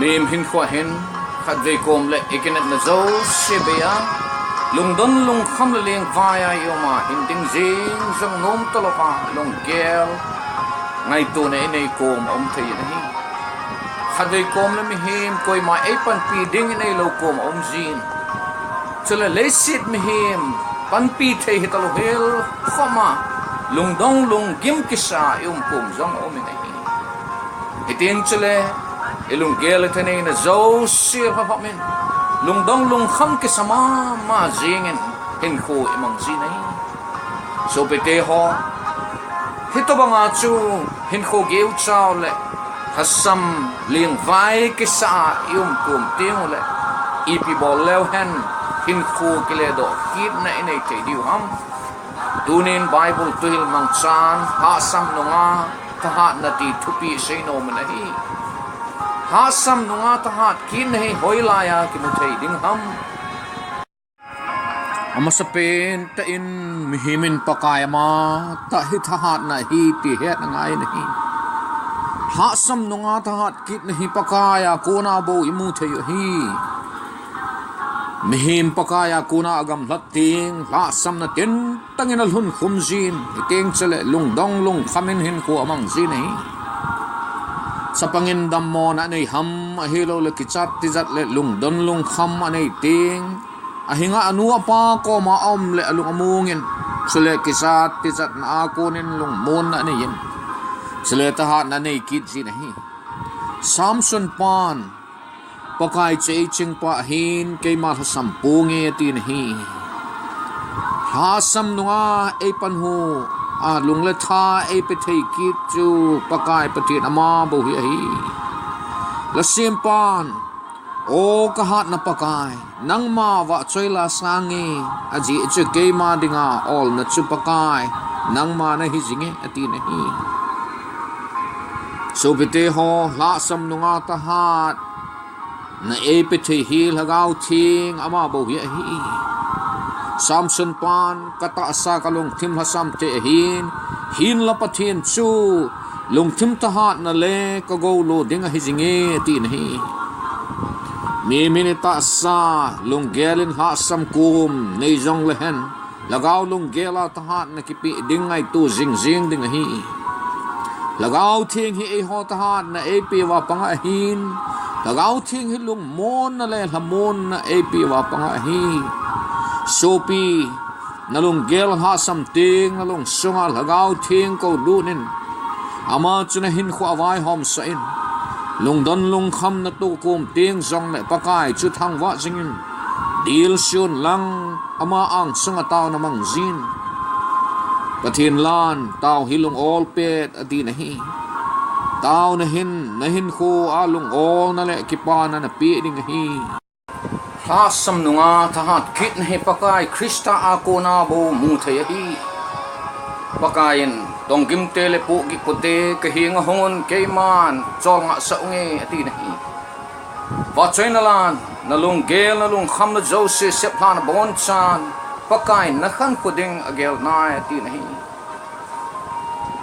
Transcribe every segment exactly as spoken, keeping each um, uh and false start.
Mihem hinkhoa hin khatvei kom le ikinepna jouse bei a, lungdon lungkham le lengvai a i um a, hin ding jing jong nom talou a, lunggel ngaitona inei kom aum thei in ahi. Khatvei kom le mihem koima eipanpi ding inei lou kom aum jin. Chule leiset mihem panpi thei hitalou hel khoma, lungdon lunggim kisa i um kom jong aum in ahi. Hiteng chule, i lunggel le thaneina jouse lhaham in, lungdon lungkham kisa mama jingin hinkho i mang jin ahi. Sopite ho, hitobanga chu hinkho geuchau le lhasam lengvai kisa a i um kom teng ule, ipi bol leu hen hinkho kiledoh kitna inei thei diu ham? Tunin Bible thuhil mangchan, lhasam nunga thahatna ti thupi seinom in ahi. Lhasam nunga thahat kitna hi hoilai a kimu thei ding ham? Amasapen tah in mihem in Pakai amatah hi thahatna ahi ti hetna ngai in ahi. Lhasam nunga thahat kitna hi Pakai a kona bou imu thei u ahi. Mihem Pakai a kona agamlat teng, lhahsamna tentangin alhunkhum jin, hiteng chule lungdon lungkham in hinkho amang jin ahi. Chapangin dammona anei ham, ahilouleh kichat tijat le lungdon lungkham anei teng, ahinga anu apa koma aum le alung amongin, chule kichat tijatna a konin lungmonna anei in, chule thahatna anei kit jin ahi. Samson pan, Pakai chu eichingpa ahin, keima lhasam ponge atin ahi. Lhasam nunga eipanhu a lung le tha eipe thei kit chu Pakai Pathen ama bou hi ahi. Lhasempan, O kahatna Pakai, nangma vahchoi la sange, ajeh chu keima dinga olna chu Pakai, nangma nahi jinge, atin ahi. Sopite ho, lhasam nunga thahatna eipe thei hi Lhagao Theng ama bou hi ahi. Samson pan, katahsa kalungthim lhasam thei ahin, hinla Pathen chu lungthim thahatna le kagoulu ding ahi jinge, atin ahi. Mihem in itahsa lunggel in lhasam kom nei jongle hen, Lhagao lunggel a thahatna kipeh ding ngaito jingjing ding ahi. Lhagao Theng hi eiho thahatna eipeuva panga ahin, Lhagao Theng hi lungmonna le lhamonna eipeuva panga ahi. Sopi, nalunggel lhasam teng, nalungsunga Lhagao Theng koulut in, ama chu nahinkhoa vaihomsah in, lungdon lungkham natoh kom teng jongle Pakai chu thangvah jingin, dilsun lang ama angsunga taona mang jin. Pathen lan, tao hi lung-ol pet atin ahi. Taona hin nahinkhoa lung-olna le kipana napeh ding ahi. Lhasam nunga thahat kitna hi Pakai Christa a kona bou mu thei ahi. Pakai in, Tonggimte le pohgih pote kahenga hungun keiman cholngahsah unge, atin ahi. Vahchoina lan, nalunggel nalungkhamna jouse seplhahna bonchan Pakai in nakhankho ding agel nai, atin ahi.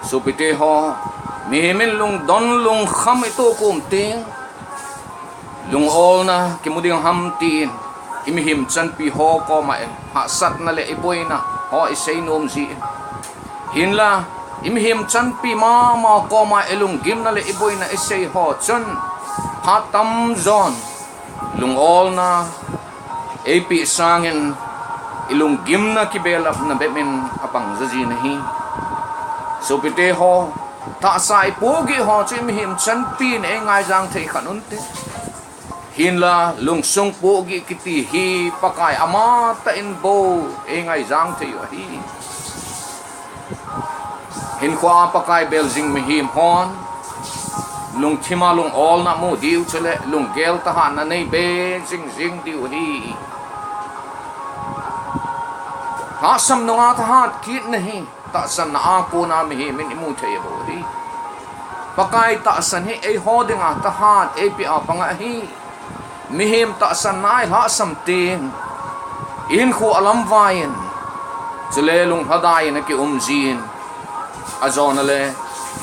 Sopite ho, mihem in lungdon lungkham itoh kom teng, lung-olna kimu ding ham tin, imihem chanpi ho koma ihahsatna le iboina ho iseinom jin, hinla imihem chanpi mama koma ilunggimna le iboina isei ho chun, phat tamjon lung-olna eipeh sangin, ilunggimna kibelapna bepin apang jo jin ahi. Sopite ho, tahsa ipohgih ho chu imihem chanpin eingaijang thei khat unte, hinla lungsung pohgih kiti hi Pakai amatah in bou eingaijang thei u ahi. Hinkhoa Pakai bel jing mihem hon lungthima lung-olna mu diu chule lunggel thahatna neibe jingjing diu ahi. Lhasam nunga thahat kitna hi tahsanna a kona mihem in imu thei bou ahi. Pakai tahsan hi eiho dinga thahat eipea panga ahi. Mihem tahsanna a ilhahsam teng, ihinkho alamvai in, chule lunglhadai in akium jin, ajona le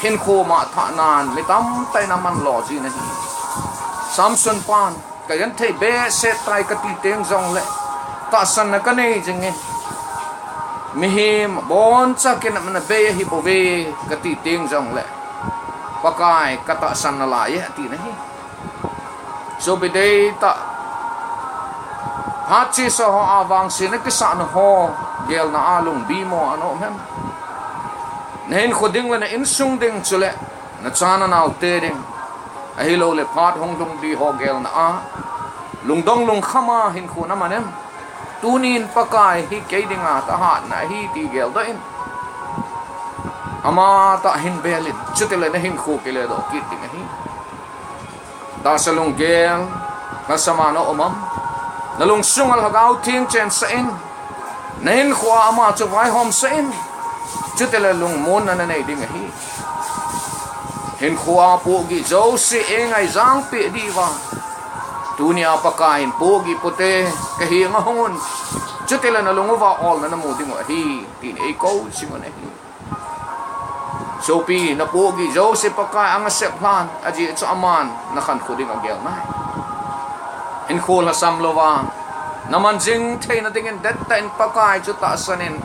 hinkho mangthahnan mi tamtah in amanlo jin ahi. Samson pan, ka genthei behseh tai kati teng jongle, tahsanna kanei jingin, mihem aboncha kinepna bei ahi bouve kati teng jongle, Pakai katahsan nalai e ati nahi. Sopi deitah, phat chesa hoa vangsetna kisahna ho gelna a lungbimo ana um em? Nahinkho ding le na insung ding chule nacha nanaote ding, ahiloule phat hung lhung ding ho gelna a lungdong lungkhama hinkho naman em? Tunin Pakai hi kei dinga kahatna ahi ti geldoh in, amatah hin bel in, chutile nahinkho kiledoh kit ding ahi. Tahsa lunggel, lhasama na um am? Nalungsunga Lhagao Theng chensah in, nahinkhoa ama chu vaihomsah in, chutile lungmonna nanei ding ahi. Hinkhoa pohgih jouse eingaijangpeh diuva, tunia Pakaiyin pohgih pote kahenga hungun, chutile nalunguva olna namu dingu ahi, tin eikou jingun ahi. Sopi, napohgih jouse Pakai anga seplhan, ajeh chu aman nakhankho ding agel nai. Hinkho lhasam louva naman jing theina dingin dettah in Pakai chu tahsan in,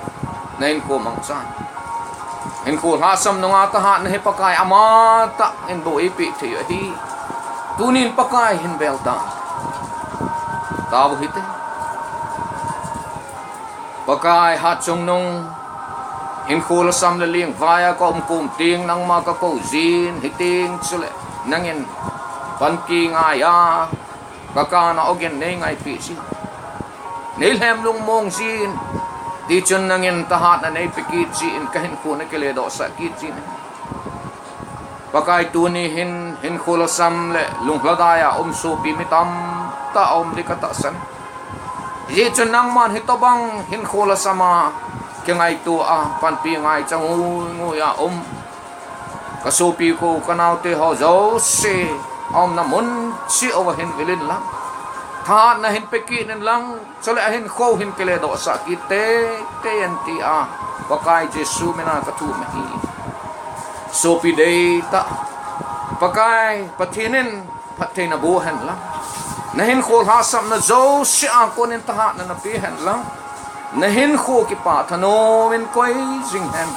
nahinkho mangchan. Hinkho lhasam nunga kahatna hi Pakai amatah in bou eipeh thei u ahi. Tunin Pakai hin bel tan. Tao hite. Pakai, hatchungnung, hinkho lhasam le lengvaiya kaum kom teng nangma kakou jin, hiteng chule nangin panpi ngaiya kakana ogin neingaipeh jin, neilhem lungmong jin, tichun nangin kahatna neipeh kit jin, kahinkho nakiledohsah kit jin. Pakai, tuni hin hinkho lhasam le lunglhadaiya um sopi mi tamtah aum ding katahsan. Hijeh chun nangman hitobang hinkho lhasama kingaitoa panpi ngaicha nguinguiya um kasopi kou kanaote ho jouse aumna mun cheh uva hin vil inlang, thahatna hin pekit inlang, chule ahinkho hin kiledohsah kit teitei in tia Pakai Jesu mina kathum ahi. Sopi deitah, Pakai Pathen in phatthei naboh henlang, nahinkho lhasapna jouse a konin thahatna napeh henlang, nahinkho kipah thanom in koi jing hen.